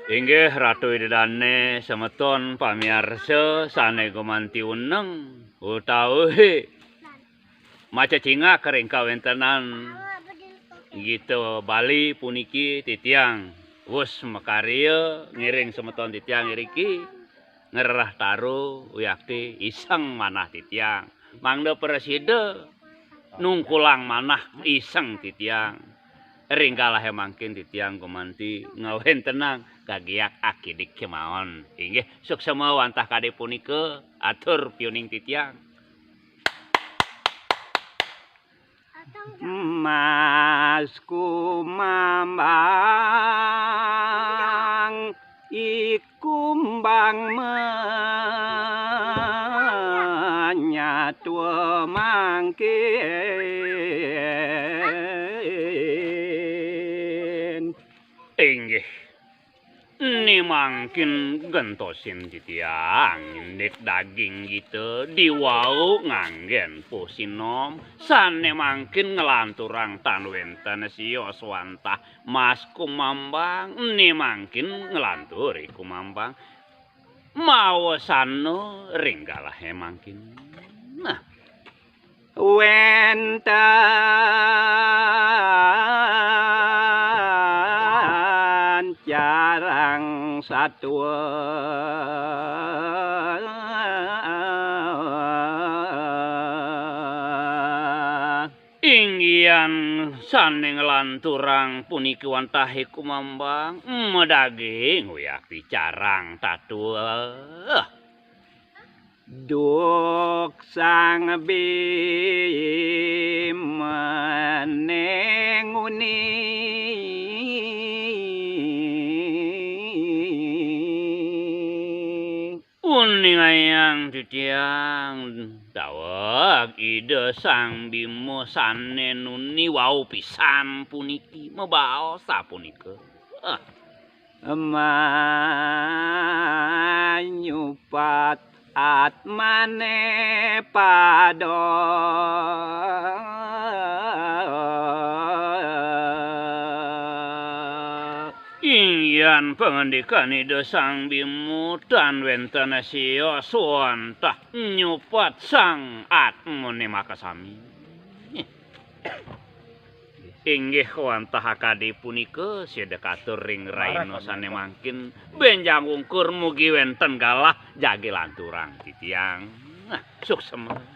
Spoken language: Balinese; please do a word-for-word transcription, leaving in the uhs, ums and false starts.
Inggih Ratu Ida Dane, semeton pamiarsa sane gumanti uneng utawi macecingak ring kawentenan Gita Bali puniki, titiang wus makarya ngiring semeton titiang iriki ngrereh taru wiakti iseng manah titiang. Mangda prasida nungkulang manah iseng titiang. Ring kalahe mangkin titiang gumanti ngawentenang gagiak akidik kemawon. Inggih, suksema wantah kadi punika atur piuning titiang. Mas Kumambang, I Kumbang menyatu mangkin. Inggih. Ni mangkin gentosin titiang indik daging gita diwau nganggen pusinom, sane mangkin nglanturang tan wenten sios wantah Mas Kumambang, ni mangkin nglantur I Kumambang. Mawasana ring kalahe mangkin. Nah, wenten carang satua. Inggian sane nglanturang puniki wantah I Kumambang, madaging wiakti carang tatua. Duk Sang Bima nenguni. Uningayang titiang daweg Ida Sang Bima sane nuni wau pisan puniki, mabaos sapunika. Ah. Manyupat atmane pada. Inggian pangandikan Ida Sang Bima tan wenten sios wantah nyupat sang atmane makasami. Inggih wantah kadi punika sida katur ring rahina sane mangkin, benjang ungkur mugi wenten galah jagi lanturang titiang. Nah, suksema.